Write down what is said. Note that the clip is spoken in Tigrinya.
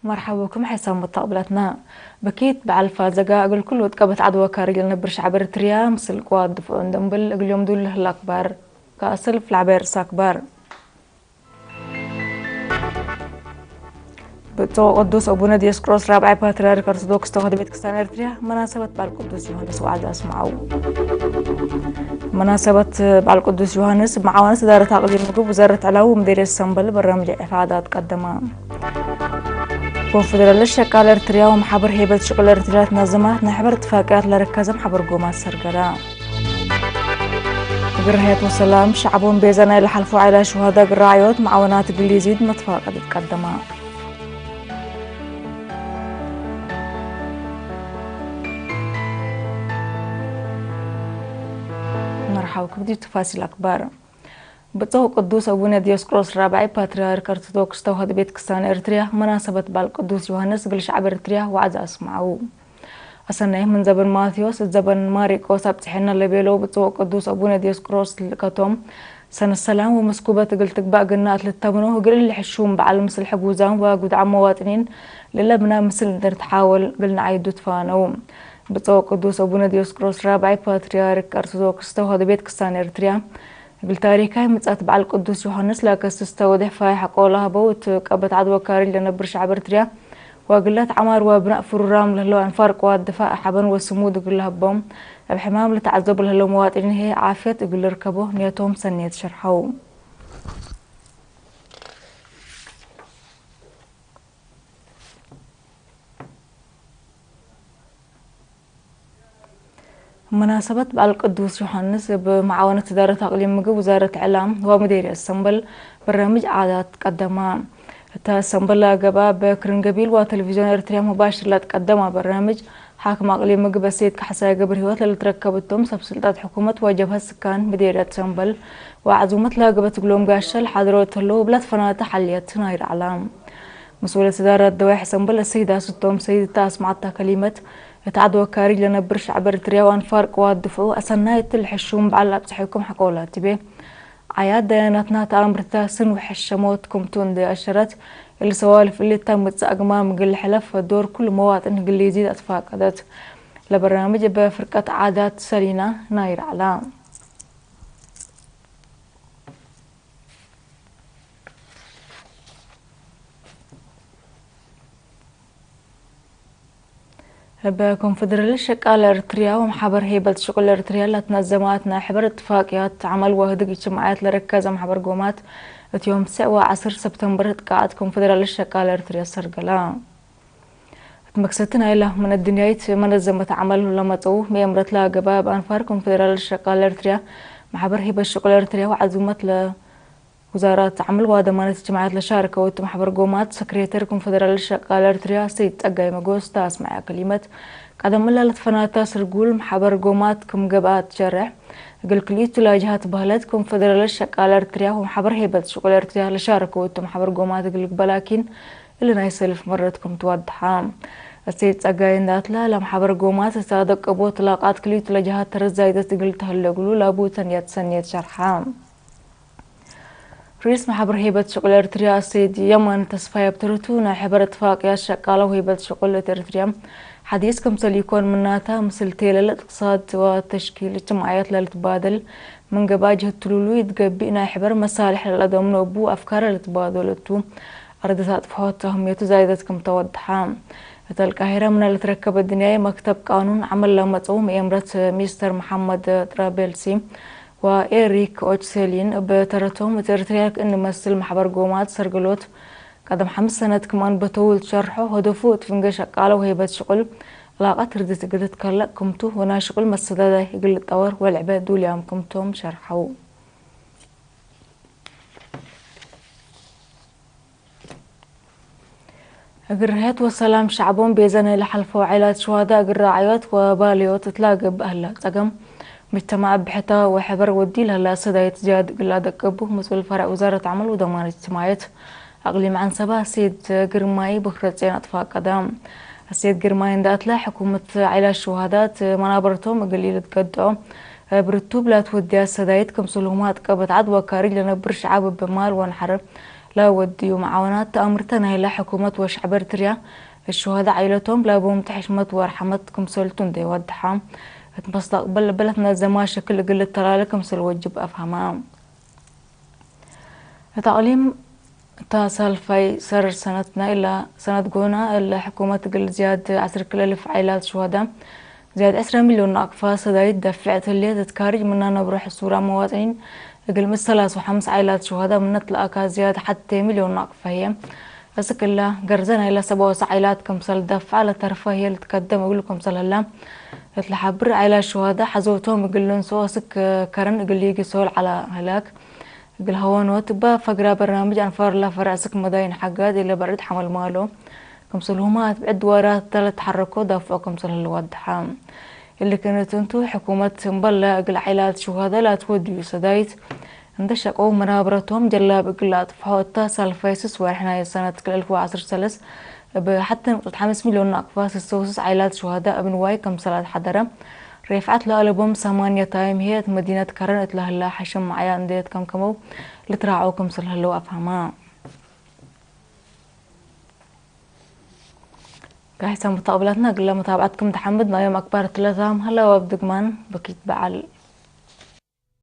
መርሓባ ብኩም ሓይሳብ መተቕብላትና። በኪት በዓል ፋዘጋ እግል ኩሉ ውጥቀበት ዓድዋ ካሪ ለነብር ሸዕብ ኤርትርያ ምስል ቅዋት ድፍዑ እንደንብል እግልዮም ዱል ህላ ኣክባር። ከኣስል ፍላዕባይ ርእሳ ኣክባር። ብፁዕ ቅዱስ ኣቡነ ዲዮስቆሮስ ራብዓይ ፓትርያርክ ኦርቶዶክስ ተዋህዶ ቤተ ክርስቲያን ኤርትርያ መናሰበት በዓል ቅዱስ ዮሃንስ ዋዕዛ ኣስምዓው። መናሰበት በዓል ቅዱስ ዮሃንስ መዓዋንስ ዳረት ኣቕሊል ምግብ ወዛረት ዕላዊ ምደርየት ሰንበል በራምጅ ዕፋዳት ቀደማ። ኮንፌደራል ሸቃል ኤርትርያ ወማሕበር ሄበት ሽቁል ኤርትርያ ትናዘማት ናይ ሕበር ትፋቅያት ለረከዘም ሓበር ጎማት ሰርገላ። ግርህየት ወሰላም ሻዕቦን ቤዛ ናይ ለሓልፎ ዓይላ ሽሃዳ ግራዕዮት መዓወናት ግሊዚድ መትፋቀድ ቀደማ። መርሓው ክብዲ ትፋሲል ኣክባር። ብፁዕ ቅዱስ ኣቡነ ዲዮስቆሮስ ራብዓይ ፓትርያርክ ኦርቶዶክስ ተዋህዶ ቤተ ክርስቲያን ኤርትርያ መናሰበት በዓል ቅዱስ ዮሃንስ ግል ሸዕብ ኤርትርያ ዋዕዛ ኣስምዓው። ኣሰናይ ምን ዘበን ማቴዎስ ዘበን ማሪቆስ ኣብጽሐና ለቤሎ ብፁዕ ቅዱስ ኣቡነ ዲዮስቆሮስ ልቀቶም ሰነ ሰላም ወመስኩበት እግል ትግባእ ግና ኣትልተምኖ እግል ልሕሹም በዓል ምስል ሕጉዛም ወጉድዓም መዋጥኒን ልለብና ምስል እንተርትሓወል ግል ንዓይዱ ትፋነው። ብፁዕ ቅዱስ ኣቡነ ዲዮስቆሮስ ራብዓይ ፓትርያርክ ኦርቶዶክስ ተዋህዶ ቤተ ክርስቲያን ኤርትርያ እግል ታሪካይ ምጻት በዓል ቅዱስ ዮሃንስ ላከስስ ተወድሕ ፋይሕ ቆላ ሃበው እቲ ቀበት ዓድወ ካሪ ለነብር ሸዕብ ኤርትርያ ዋግላት ዓማር ወብናእ ፍሩራም ለህለው ኣንፋር ቅዋት ድፋእ ሓበን ወስሙ ድግል ሃቦም ኣብ ሕማም ልተዓዘቡ ለህለው መዋጢን ሄ ዓፍየት እግል ርከቦ ኔቶም ሰኔት ሸርሓው። መናሰበት በዓል ቅዱስ ዮሃንስ ብመዓወነት ትዳረት ኣቕሊም ምግብ ውዛረት ዕላም ወምዴርያ ሰንበል በራምጅ ዓዳት ቀደማ። እታ ሰንበል ኣገባ በክርን ገቢል ዋ ቴሌቪዥን ኤርትርያ ሙባሽር ላት ቀደማ በራምጅ ሓክም ኣቕሊም ምግብ ኣሰይድ ካሕሳይ ገብር ህይወት ለልትረከብቶም ሰብ ስልጣት ሕኩመት ወጀብሀት ስካን ምዴርያት ሰንበል ወዓዙመት ላገበት ግሎም ጋሸል ሓድሮ ተሎ ብላት ፈናተ ሓልየት ናይ ራዕላ። ምስ ወለ ትዳር ኣደዋይ ሕሰንበል ኣሰይዳ ስቶም ሰይድ እታ ኣስማዕታ ከሊመት እታ ዓድ ወካሪ ለነብር ሸዕብ ኤርትርያ ዋንፋር ቅዋት ድፍዑ ኣሰናይ እትል ሕሹም በዓል ኣብጽሐኩም ሓቆላ ትቤ። ዓያ ደያናትና ተኣምርታ ስን ውሕሸሞት ኩምቱ እንደ ኣሸረት እልሰዋልፍ እልታ ምጽእ ኣግማ ምግል ሕለፍ ዶር ኩሉ መዋጥን ግሊዚ ኣትፋቀደት። ለበርናምጅ በፍርቀት ዓዳት ሰሊና ናይ ራዕላ። በኮንፈደራል ሸቃል ኤርትርያ ወማሕበር ሄበት ሽቁል ኤርትርያ ላትናዘማት ናይ ሕበር እትፋቅያት ዓመል ዋህድግ እጅትማዕያት ለረከዘ ማሕበር ጎማት እትዮም ስዕ ወዓስር ሰፕተምበር ህጥቃዓት ኮንፈደራል ሸቃል ኤርትርያ ሰርገላ። እቲ መክሰቲ ናይላ መነድንያይት መነዘመት ዓመል ለመጸው መየምረት ለኣገባ ብኣንፋር ኮንፈደራል ሸቃል ኤርትርያ ማሕበር ሄበት ሽቁል ኤርትርያ ወዓዙመት ለ ውዛራት ዓምል ዋደማነት እጅትማዕያት ለሻርከ ወቲ ማሕበር ጎማት ሰክሬተር ኮንፈደራል ሸቃል ኤርትርያ ሰይድ ጸጋይ መጎስ ተኣስማዕያ ከሊመት ቀደም እላ ለትፈናታ ስርጉል ማሕበር ጎማት ክም ገብኣ ትሸርሕ እግል ክልኢቱ ላጅሃት ባህለት ኮንፈደራል ሸቃል ኤርትርያ ወማሕበር ሄበት ሽቁል ኤርትርያ ለሻርከ ወቲ ማሕበር ጎማት እግል ግበላኪን እሊ ናይ ሰልፍ መረት ክም ትወድሓ። እሰይድ ጸጋይ እንዳትላ ለማሕበር ጎማት እታ ደቀቦ ትላቃት ክልኢቱ ለጅሃት ተረዛይደት እግል ተህለግሉ ላቡ ተንያት ሰንየት ሸርሓ። ርኢስ ማሕበር ሄበት ሽቁል ኤርትርያ ኣሰይድ የማን ተስፋይ ኣብ ትርቱ ናይ ሕበር እትፋቅያት ሸቃላው ሄበት ሽቁል እቲ ኤርትርያ ሓዲስ ከምሰል ይኮን ምናታ ምስል ቴለለ ጥቅሳት ወተሽኪል እጅትማዕያት ለልትባደል ምን ገባ ጅህት ትሉሉ ይትገቢእ ናይ ሕበር መሳልሕ ለለደምኖ እቡ ኣፍካረ ለትባደለቱ ኣርድት ኣጥፍሖት ኣህምየቱ ዛይደት ከም ተወድሓ። እተ ልቃሂረ ምነ ለትረከበ ድንያይ መክተብ ቃኑን ዓመል ለመጸው ምኤምረት ሚስተር መሓመድ ጥራቤልሲ ወኤሪክ ኦችሴሊን በተረቶም እቲ ኤርትርያ ክእንመስል ማሕበር ጎማት ሰርግሎት ቀደም ሓምስ ሰነት ክም ኣንበተው ዝሸርሖ ሀደፉ እቲ ፍንገ ሸቃለ ወሄበት ሽቁል ላቃት ርድት እግል ትከለቅ ክምቱ ወናይ ሽቁል መሰዳዳይ እግል ልጣወር ወልዕበ ዱልያም ክምቶም ሸርሐው። እግርህት ወሰላም ሻዕቦም ቤዘ ናይ ለሓልፎ ዓይላት ሸዋዳ እግር ራዕዮት ወባልዮት እትላ ገብእ ህላ ጸገም ምጅተማዕ ብሕታ ወሕበር ወዲ ለህላ ሰዳይት ዝያድ እግላ ደቀቡ ምስል ፈራዕ ውዛረት ዓመል ወደማን እጅትማየት ኣቕሊም ዓንሰባ ሴት ግርማይ ብክረጽዮን ኣጥፋቀዳ። ሴት ግርማይ እንዳትላ ሕኩምት ዓይላት ሸዋዳት መናበርቶም እግል ኢልትገድዖ ብርቱ ብላት ወዲያ ሰዳይት ከምስል ሁማት ቀበት ዓድ ወካሪ ለነብር ሸዓብ ብማል ወንሓር لا وديو معاونات تأمرت نايلة حكومة وشعب إريتريا الشهداء عائلتهم لا بوم تحشمت ورحمت كمسلتون دي ودحام اتمصدق بل بلتنا زما شكل قل الترالة كمسل وجب أفهمها. تقليم تا سالفاي سر سنتنا إلا سنة قونا إلا حكومة قل زياد عشر كل ألف عائلات شهداء زياد عشرة مليون ناقفة سدايد دفعت اللي تتكارج منا نبرح الصورة مواطنين قل من ثلاث وخمس عائلات شهداء من نطلع زياد حتى مليون ناقفة هي. أسك الله قرزنا إلا سبعة وسع عائلات كمسل دفع لترفه هي اللي تقدم أقول كمسل الله. يطلع حبر عائلات شهداء حزوتهم يقول لهم سو أسك كرن يقول يجي سول على هلاك. قل هون وتبا فقرة برنامج أنفار لا فرع سك مداين حقات إلا بعد حمل مالو. كمسل هما بعد ورات تلت حركو دافعو كمسل الوضحة. اللي كانت انتو حكومة مبلة قل عائلات شهداء لا توديو سدايت. عند الشقو منابرتهم جلاب قل أطفحو التاسع الفايسس ورحنا السنة كل ألف وعشر سلس. بحتى نقطة خمس مليون ناقفة سوسس عائلات شهداء ابن واي كمسلات حضرة. رفعت لألبوم ثمانية تايم هي مدينة كرن اتلهلا حشم معايا انديت كم كمو لتراعو كمسل هلو أفهمها. كاحسن متقبلاتنا قلنا متابعتكم تحمد نايم أكبر ثلاثة هلا وابدقمان بكيت بعل.